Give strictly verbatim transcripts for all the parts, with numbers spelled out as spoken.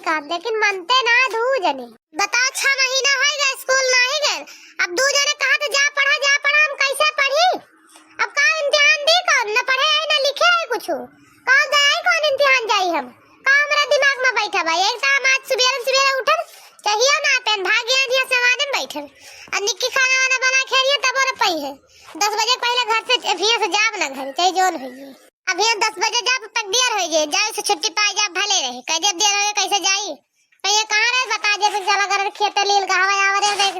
कहत, लेकिन मनते ना दू जने। बताओ, छह महीना होइ गए, स्कूल नाही गए, अब दू जने कहत जा पढ़ा, जा पढ़ा, हम कैसे पढ़ी? अब का इम्तिहान दी कौन? न पढ़े आई, न लिखे आई कुछ। कौन जाई, कौन इम्तिहान जाई हम? का हमरा दिमाग में बैठा बा? एक तो हम आज सुबेरे सुबेरे उठब, चाहिए ना पेन, भाग गया जी, सामान में बैठब। और निक्की खाना वाना बना के रहिए, तब और पई है। दस बजे पहले घर से, अभी से जाब ना घर, चाहे जोन होइए। अभी हम दस बजे जाब, तब तक देर होइए, जाए से छुट्टी पाए जाब, भले रहे। कह देब देर होइए, कैसे जाई? कहिए कहाँ रहे, बता दे, फिर चला कर खेते लील कहवे आवे रे, देख,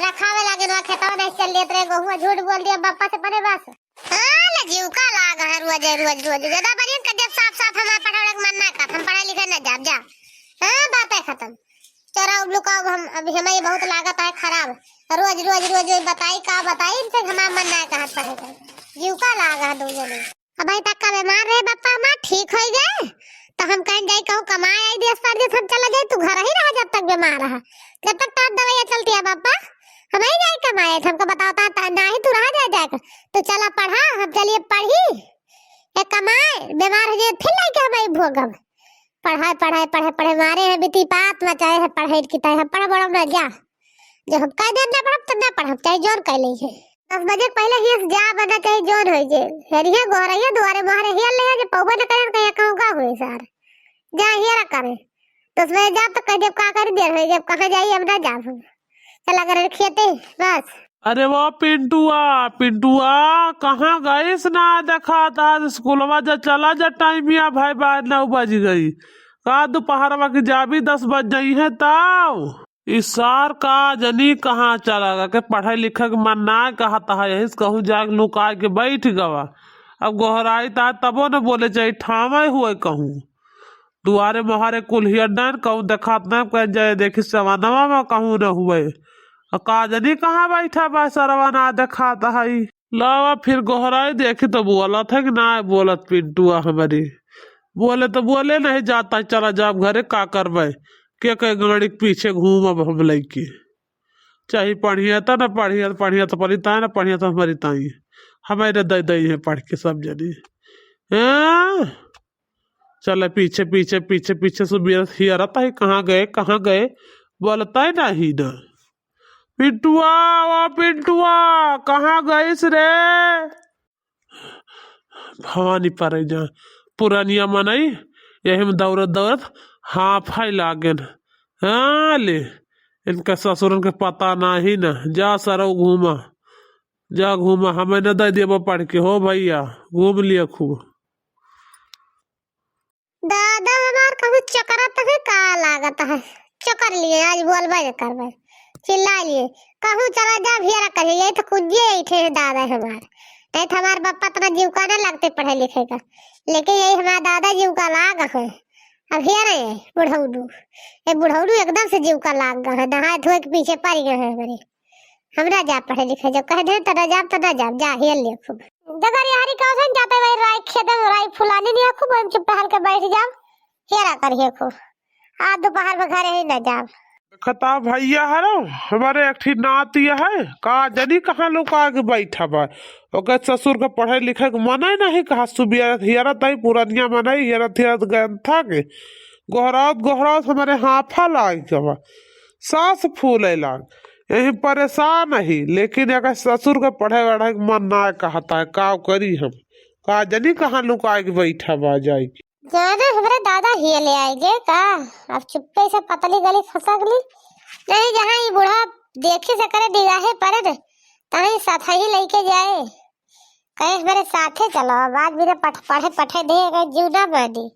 रखावे लागे ना, खेतवा नहीं चल देत रहे, गहुआ झूठ बोल दिया पापा से, परे बस। हाँ, ले जीव का लाग है, रोज, रोज, रोज, ज्यादा बढ़िया कर देब, साफ, साफ हमारे पढ़ावे के मन ना कर, हम पढ़ाई लिखाई ना जाब, जा। हाँ, बात है खत्म। चोरा लुकाओ, हम, अभी हमें ये बहुत लागत है खराब, रोज, रोज, रोज, रोज बताई, का बताई, इनसे हमारा मन ना कहत पढ़े के। जीव का लाग है दो जने। अबहीं तक का बीमार रहे बप्पा हमार, ठीक होइ गए, तो हम कहेन जाई कहूँ कमाए आई देश परदेश, हम चला जाई, तू घर ही रहा जब तक बीमार रहा, जब तक तार दवाइयाँ चलती है बप्पा, हम ही जाई कमाए, तो हमको बतावता है, "त-, नाही तू रहा जाए, जाए कर, तू चला पढ़ा, हम चलिए पढ़ी, एक कमाए, बीमार हो जाए, फिर लेके हम आई भोगब।" पढ़ाई, पढ़ाई, पढ़े, पढ़े मारे हैं, बीती पात मचाए है, पढ़ाई की ताई हम पढ़ बड़म ना जा, जो हम कह देन ना पढ़ब, तो ना पढ़ब, चाहे जोन कह ले है। दस बजे के पहले हियस जा बना, चाहे जोन होइ जे। हेरिया गोहरैया दुआरे मोहरे हियल ले जे पौबे न करेन, कहिया कहूँ का हुए सार। जा हियरा करे। दस बजे जाब तो कह देब का करी, देर होइ गए, अब कहाँ जाई, अब ना जाब हम। चला करे खेते, बस। अरे वाह पिंटुआ, पिंटुआ, कहाँ गइस ना देखात आज स्कूलवा, जा चला जा, टाइमिया भाई बा नौ बज गई। का दोपहरवा की जाबी, दस बज जाई है तब। ई सार का जनी कहाँ चला गा, के पढ़े लिखे के मन ना कहत है, यही से कहूँ जाके लुका के बैठ गवा। अब गोहराई ता तबो न बोले चाही, ठावे हुए कहूँ। दुआरे मोहरे कुल्हिया डान कहूँ देखात ना, कह जाए देखी सवनवा में कहूँ न हुए। आ का जनी कहाँ बैठा बा सरवा ना देखात है। लावा फिर गोहराई देखी तो बोलत है कि ना बोलत पिंटुआ हमरी। बोले तो बोले नहीं जाता है, चला जाब घरे, का करबे? के के गाड़ी के पीछे घूमब हम लइके? चाहे पढ़िया तो ना पढ़िया, पढ़िया तो परी ताई ना, पढ़िया तो हमरी ताई। हमारे दे दे है पढ़ के सब जनी। हैं? चले पीछे, पीछे, पीछे, पीछे से बियरत हियरत है, "कहाँ गए, कहाँ गए?" बोलता है नहीं ना। "पिंटुआ, ओ पिंटुआ, कहाँ गइस रे?" भवानी परे जा, पुरनिया मनई, यही में दौड़त, दौड़त हाफै लागेन। हाँ, ले, इनका ससुरन के पता नाही ना, जा सरौ घूमा, जा घूमा, हमें न दे देबो पढ़ के, हो भैया, घूम लिया खूब। दादा हमार कहूँ चकरत है का लागत है, चकर लिए आज बोलबे न करबे, चिल्ला लिए, कहूँ चला जा भियरा करिए, यही तो कुंजिए ऐठे है दादा हमार, नहीं तो हमार बापा इतना जीव का ना लगते पढ़े लिखे का, लेकिन यही हमारा दादा जीव का लाग है। अब हियरा है बुढ़ौनू, ये बुढ़ौनू एकदम से जीव का लाग गए है, नहाए धोए के पीछे पड़ गए हैं हमारे। हम ना जाब पढ़े लिखे, जब कह दे तो ना जाब, तो ना जाब, जा हियल ले खूब। जगह रिहारी का ओसन जाते वही राई खेते में राई फुलानी नहीं है खूब, हम चुप हल के बैठ जाब, हेरा करिए खूब। आज दोपहर में घरे ही ना जाब। खता भैया हरो, हमारे एक ठी नाती है, का जनी कहाँ लुका के बैठा बा। ओकर ससुर के पढ़े लिखे के मने नहीं, कहा सुबिया हियरत है पुरनिया मनई, हियरत हियरत गयन था के। गोहरावत गोहरावत हमारे हाफा लाग गवा। साँस फूले लाग। यही परेशान ही, लेकिन एकर ससुर के पढ़े वढ़े के मन ना कहता है, का करी हम? का जनी कहाँ लुकाए के बैठा बा जाए के। जाने हमरे दादा हियले आएगे का? अब चुप्पे से पतली गली खसक ली। नहीं, जहाँ ई बूढ़ा देखी से करे निगाहे पड़े न, तहीं साथ ही लेके जाए। कहे हमरे साथे चलो, अब आज बिना पठ-, पढ़े पठे दे, अगर जीव ना मानी,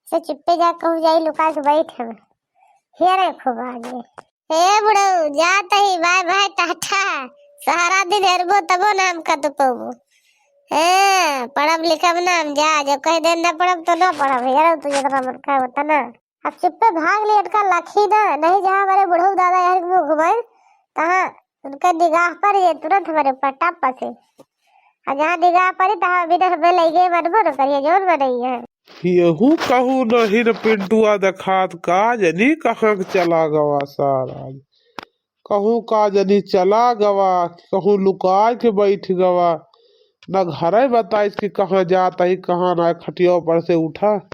से चुप्पे जा कहूँ जाई लुका के बैठ हम। हेरे खूब आगे। हे बुढ़ऊ, जात ही, बाय बाय, टाटा। सहारा दिन हेरबो तबो ना हम कतौ पौबो। हाँ, पढ़ब लिखब ना हम, जा, जब कह दे ना पढ़ब तो ना पढ़ब, हेरो तू जितना मन का होता ना। अब चुप्पे भाग ले इनका लखी ना, नहीं जहाँ हमारे बुढ़ऊ दादा यार मुँह घुमाए, तहाँ उनके निगाह पर ये तुरंत हमारे ऊपर टप पसे। और जहाँ निगाह पड़ी तहाँ बिना हमें ले गए मनबो न करिए, जौन मनई है। यहू कहूँ नहीं न पिंटुआ देखात, का जनी कहाँ के चला गवा सारा। कहूँ का जनी चला गवा, कहूँ लुकाए के बैठ गवा, न घरे बताइस कि कहाँ जात ही, कहाँ ना, खटिया पर से उठा,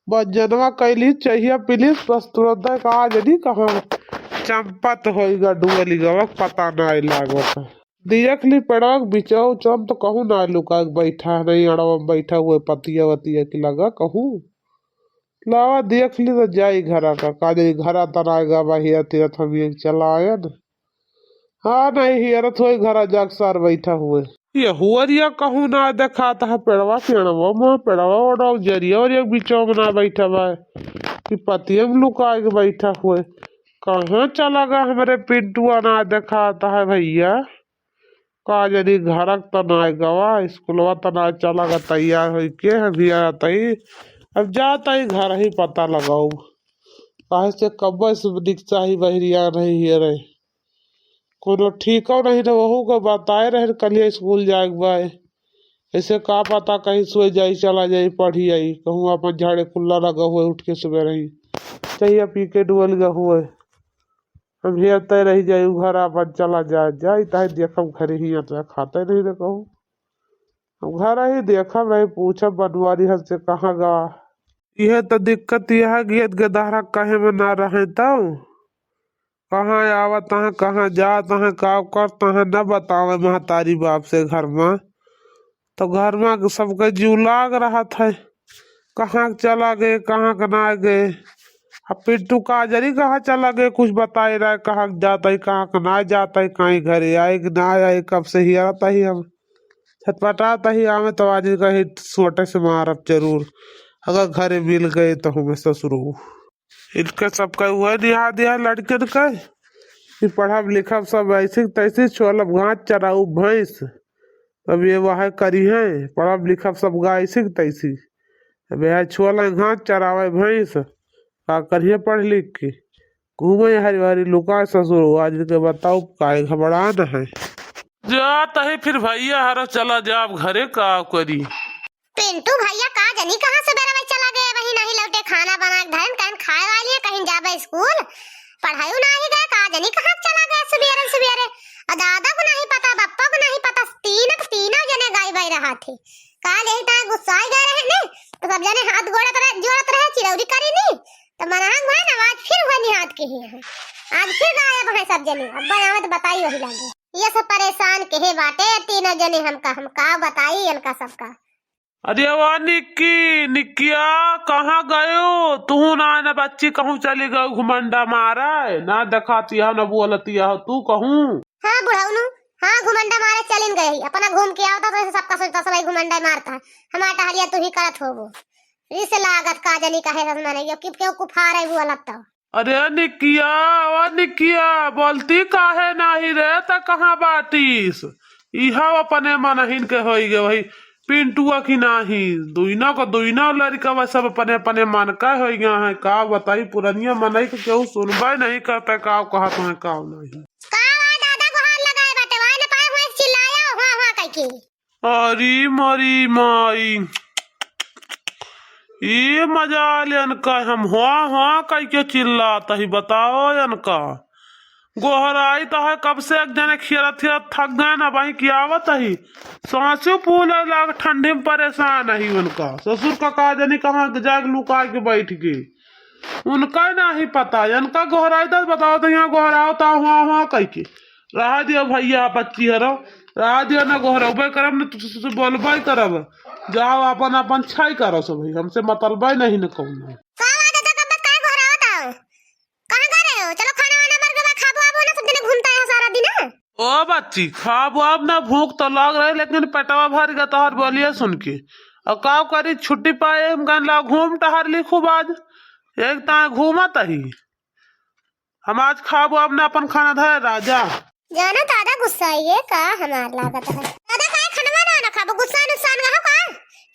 बंजनवा कैली, चहिया पीली, बस तुरंत का जनी कहाँ चंपत होई गा, डुअली गवा, पता नाई लागत। देख ली पेड़वा के बिचवा उचवा में तो कहूँ ना लुका के बैठा है, नहीं अड़वा में बैठा हुए पतिया वतिया के लगा कहूँ। लावा देख ली तो जाई घरा का, का जनी घरा तना गवा हिया तीरथ हम ये चला आयन। हाँ, नहीं हियरत होई घरा जाग सार बैठा हुए। ये हुअरिया कहूँ ना देखात है पेड़वा के अड़वा में, पेड़वा ओड़वा जरिया ओरिया के बिचवा में ना बैठा बा, कि पतिया में लुकाए के बैठा हुए। कहाँ चला गा हमरे पिंटुआ ना देखात है भैया। का जनी घरक त नाय गवा, स्कूलवा त नाय चला गा तैयार होई के, हम हिया तई, अब जा तई घर ही पता लगाऊ। काहे से कब्बे से रिक्शा ही बहरिया नहीं हियरे। कोनो ठीको नहीं न, वहू को बताए रहे कलिया स्कूल जाए के बाय। ऐसे का पता कहीं सोई जाई, चला जाई, पढ़ी आई, कहूँ अपन झाड़े कुल्ला लगा हुए उठ के सुबह रही, चहिया पी के डुअल गा हुए। हम हेरते रही जाई, उ घर अपन चला जाए, जाई ताहे देखब घरे ही अतरा खाते नहीं न कहूँ। हम घर ही देखब नहीं, पूछब बनवारी हर से कहाँ गा। यह तो दिक्कत यह है कि ये गदहरा कहे में ना रहे तब कहाँ आवत हैं, कहाँ जात हैं, का करत हैं, न बतावे महतारी बाप से घर में, तो घर में सबके जीव लाग रहत है, कहाँ चला गए, कहाँ के ना गए। अब पिंटू का जरी कहाँ चला गए, कुछ बताए रहे, कहाँ के जात है, कहाँ के ना जात है, कहीं घरे आए कि ना आए, कब से हियरत ही हम छटपटात ही आवे, तो आज कहीं सोटे से मारब जरूर, अगर घरे मिल गए तो हमें ससुरू। इनके सबका उहे निहा दिया लड़कन के कि पढ़ब लिखब सब ऐसी तैसी, छोलब घास चराऊ भैंस। अब ये वह करी है, पढ़ब लिखब सब गा ऐसी तैसी। अब यह छोल घास चरावे भैंस, का करिए पढ़ लिख के? घूमे हरी हरी लुका ससुर, आज के बताओ काहे घबरान है। जा तही फिर भैया हरा चला जाब घरे, का करी। पिंटू भैया का जनी कहाँ सुबेरे वही चला गए, वही नहीं लौटे, खाना बना के धरन, कहन खाए वाली है, कहीं जाबे स्कूल, पढ़ाई नाही गए, का जनी कहाँ चला गए सुबेरे सुबेरे। और दादा को नहीं पता, बप्पा को नहीं पता, तीनों के तीनों जने गाय बाई रहा थे। काल यही ताए गुस्साए गए रहे ने, तो सब जने हाथ गोड़त रहे, जोड़त रहे, चिरौरी करी नी, तो मनांग भाई ना आज फिर वही हाथ के ही है, आज फिर गायब है सब जने। अब बनावत बताई वही लागे, ये सब परेशान के हे बाटे तीनों जने, हमका हम का बताई इनका सबका। अरे वाह निक्की, निक्किया, कहाँ गयो? तू ना, ना बच्ची कहूँ चली गयो घुमंडा मारे, ना देखाती है, ना बोलती है, तू कहूँ? हाँ बुढ़ौनू, हाँ घुमंडा मारे चलिन गए ही, अपना घूम के आवता तो ऐसे सबका सोचता सब घुमंडा मारता है, हमारा टहलिया तू ही करत होबो। इस लागत का जनी काहे सस मने, यो किप के कुफार है वो अलग तो। अरे निकिया, ओ निकिया, बोलती काहे नाही रे, त कहाँ बाटिस? इहव अपने मनहिन के होई गे, वही पिंटुआ की नाही, दुइना को दुइना लड़का बा, सब अपने अपने मन का होई गया है। का बताई, पुरनिया मनई के केहू सुनबे नहीं करता, का कहत है, का नहीं। का हुआ दादा, गोहार लगाए बाटे, वाई न पाए हुए चिल्लाया, हुआ, हुआ कह के। अरे मरी माई, ई मजाल इनका, हम हुआ हुआ कह के चिल्लात ही, बताओ इनका। गोहराई तो है कब से, एक जने खियरत खियरत थक गए ना भाई, की आवत ही सांसू फूले लाग, ठंडी में परेशान ही उनका। ससुर का का जनी कहाँ जाके लुका के बैठ गए, उनका ही नाही पता। इनका गोहराई तो बताओ तो यहाँ गोहराओ तो हुआ हुआ कह के। रहा दियो भैया, बच्ची हरो, रहा दियो, ना गोहरबे करब, ना तुझसे बोलबे करब। जाओ अपन, अपन छाई करो सब, हमसे मतलबे नहीं न कौनो। का बात है, तो कब तक काहे गोहरावत आओ? कहाँ गए रहे हो? चलो खाना वाना बन गया, खाबो आबो ना, सब जने घूमता है सारा दिन, हाँ? ओ बच्ची, खाबो अब ना, भूख तो लग रही, लेकिन पेटवा भर गया तोहर बोलिए सुन के। और का करी, छुट्टी पाए, हम कहन ला घूम टहर ली खूब आज, एक ताए घूमत ही। हम आज खाबो अब ना अपन खाना धाए राजा। जाना दादा गुस्साइए का हमार लागत है। दादा काहे खनवा ना, ना खाबो, गुस्सा नुकसान रहो का?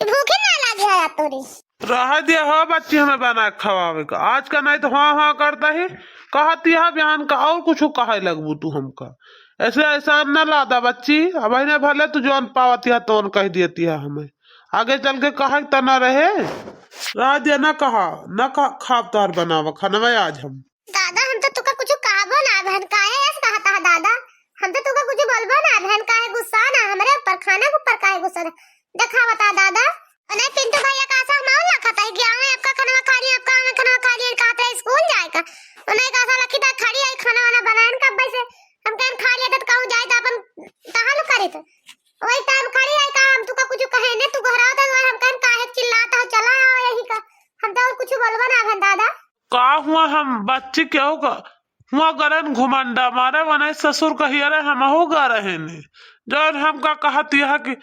कि भूखे ना लागे है आप तोरे? रह दिया हो बच्ची, हमें बना के खवावे का। आज का नहीं तो हाँ हाँ करता ही, कहती है बयान का और कुछ कहे लगबू तू हमका। ऐसे एहसान ना लादा बच्ची, अब इन्हें भले तू जौन पावती है तौन कह देती है हमें। आगे चल के कहे त ना रहे। रह दिया ना कहा, ना कहा, खाब तार बनावा खनवा आज हम। दादा, हम तो तुका कुछ कहबो ना बहन, काहे ऐसे कहता है दादा? हम तो तुका कुछ बोलबो ना बहन, काहे गुस्सा ना हमरे ऊपर, खाना के ऊपर काहे गुस्सा ना? देखा बता दादा, नहीं पिंटू भैया का आसा हम और ना खाता है कि आवे आपका खाना खा लिया, आपका आवे खाना खा लिया, कहते हैं स्कूल जाए का। उन्हें का आसा लखी था खड़ी आई खाना वाना बनाए कब से। हम कहन खा लिया तो कहूँ जाए तो अपन तहां लो करे तो। वही टाइम खड़ी आई का हम तुका कुछ कहे ने, तू घराव तो हम कहन काहे चिल्लाता हो, चला आओ यही का। हम तो और कुछ बोलबा ना हन दादा। का हुआ हम बच्ची केहू का हुआ गरन घुमंडा मारे वने ससुर कहिया रे हमहू गा रहे ने। जौन हमका कहत यह कि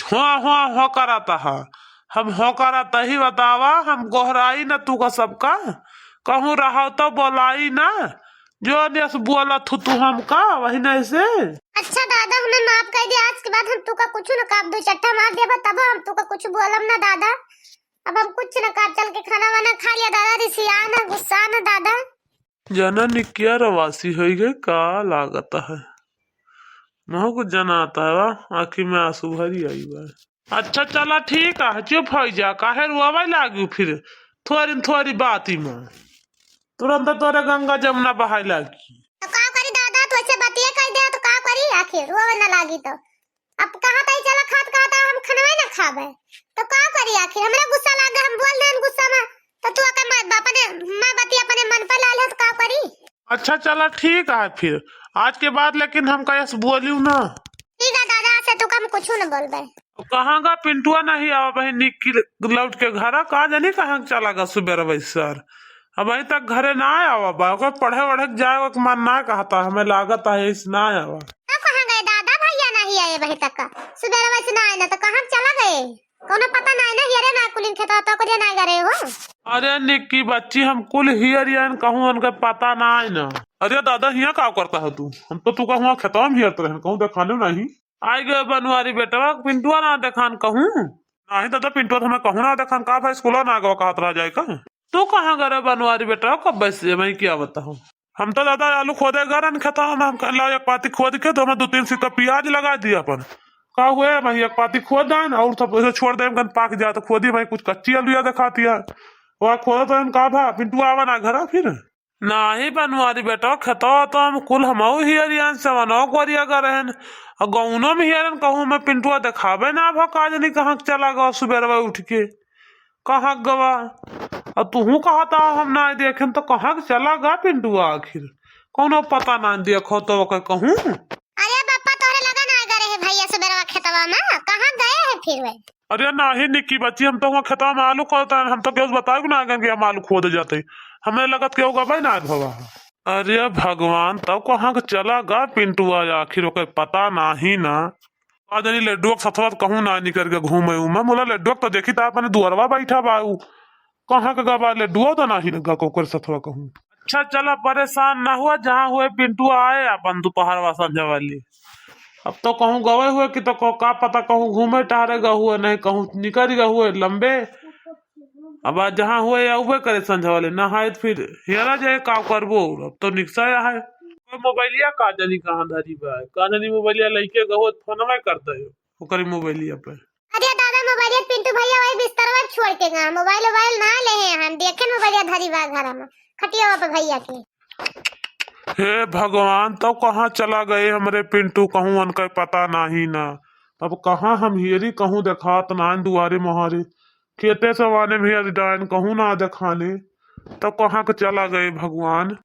हुआ हुआ हुआ करत हा। हम हो करत ही बतावा, हम गोहराई न तू का सबका। कहूँ रहो तो बोलाई ना। जौन यस बोलत हु तू हमका वही नहीं से। अच्छा दादा हमें माफ कर दे, आज के बाद हम तुका कुछ न काब दो चट्टा मार देबा तब हम तुका कुछ बोलब ना दादा। अब हम कुछ न काब, चल के खाना वाना खा लिया दादा, रिसिया ना गुस्सा ना दादा। जनन क्या रवासी होई गए का लागत है। महू कुछ जनाता है वा, आँखी में आंसू भरी आई बा। अच्छा चला ठीक है, चुप हो जा, काहे रुआवे लागी फिर थोड़ी थोड़ी बाती में। तुरंत तोरे गंगा जमुना बहाए लागी। तो का करी दादा, तू ऐसे बतिये कह दे तो का करी, आखिर रोवे न लागी तो। अब कहा था चला खात कहा था हम खनवे न खाबे, तो का करी आखिर हमरा गुस्सा लागे, हम बोल देन गुस्सा में तो तू आके मैं अपने मैं बतिया अपने मन पे ला ले तो का करी। अच्छा चला ठीक है फिर, आज के बाद लेकिन हम कयस बोलियो ना। ठीक है दादा, आज से तू हम कुछ न बोलबे। तो कहाँ गा पिंटुआ नहीं आवा बहिन निक्की लौट के घरा, का जानी कहाँ चला गा सुबेर वैसर। अबहीं तक घरे ना आवा बा, ओकर पढ़े वढ़े के जाए के मन ना कहता, हमें लागत है इस ना आवा। तो कहाँ गए दादा, भैया नहीं आए अबहीं तक का? सुबेर वैसे ना आए ना तो कहाँ चला गए? कौनो पता नहीं ना, हियरे ना कुलिन खेता तो कुछ ना करे हो। अरे निक्की बच्ची, हम कुल हियर यान कहूँ उनके पता ना है ना। अरे दादा हिया का करता है तू? हम तो तू कहूँ खेतवा में हियरत रहन, कहूँ देखाने नहीं। आई गए बनवारी बेटवा, पिंटुआ ना देखान कहूँ। नहीं दादा, पिंटुआ तो हमें कहूँ ना देखान, का भाई स्कूल ना गवा कहत रह जाए का? तू कहाँ गए रे बनवारी बेटवा, कब से मैं क्या बताऊँ? हम तो दादा आलू खोदे गरन खेतवा में, हम कहला एक पाती खोद के तो हमें दो तीन सिक्का प्याज लगा दिया अपन। का हुए भाई, एक पाती खोद देन और सब ऐसे छोड़ देन, गन पाक जाए तो खोदी भाई, कुछ कच्ची आलू या दिखाती है। वह खोदत रहन का भा, पिंटुआ आवा ना घरा फिर? नाही बनवारी बेटा, खेतवा तो हम कुल हमहू हियरियन से वनो कोरिया गए रहन। आ गौनो में हियरन कहूँ मैं पिंटुआ देखाबे ना भा, का जानी कहाँ के चला गवा सुबेरवा उठ के। कहाँ गवा? आ तुहू कहता हम ना देखेन तो कहाँ के चला गा पिंटुआ आखिर? कौनो पता ना देखो तो ओकर कहूँ। अरे पापा तोहरे लगा ना गए रहे भैया सुबेरवा खेतवा में, कहाँ गए है फिर वे? अरे नाही निक्की बच्ची, हम तो वहाँ खेतवा में आलू खोदत रहन, हम तो केहू से बताए ना गए कि हम आलू खोदे जाते। हमें लगत केहू गबे ना भवा। अरे भगवान, तब कहाँ के चला गा पिंटुआ आखिर, ओकर पता नाही ना। का जानी लड्डुआ के सथवा कहूँ ना निकर के घूमे उमे, मोला लड्डुआ के तो देखी था अपने दुआरवा बैठा बा उ। कहाँ के गबा लड्डुआ तो नाही लगा ओकर सथवा कहूँ। अच्छा चला परेशान ना हुआ, जहाँ हुए पिंटुआ आए अपन दोपहरवा संझा वाली। अब तो कहूँ गवे हुए कि तो को-, का पता कहूँ घूमे टहरे गा हुए, नहीं कहूँ निकर गा हुए लंबे। अब आज जहाँ हुए या उबे करे संझा वाले, ना हाय तो फिर हेरा जाए का करबो, अब तो निकसा या है। कोई मोबाइलिया का जानी कहाँ धरी बा, का जानी मोबाइलिया लइके गहो फोनवे करते हो ओकरे मोबाइलिया पे। अरे दादा मोबाइलिया पिंटू भैया वही बिस्तरवा पे छोड़ के गए, मोबाइल वोबाइल ना ले हैं हम, देखे मोबाइलिया धरी बा घर में खटियावा पे भैया के। हे भगवान, तब कहाँ चला गए हमरे पिंटू, कहूँ उनका पता नाही ना। अब कहाँ हम हियरी, कहूँ देखात ना दुआरे मोहारे, खेते से वाने में हियरी डायन कहूँ ना देखाने, तब कहाँ के चला गए भगवान।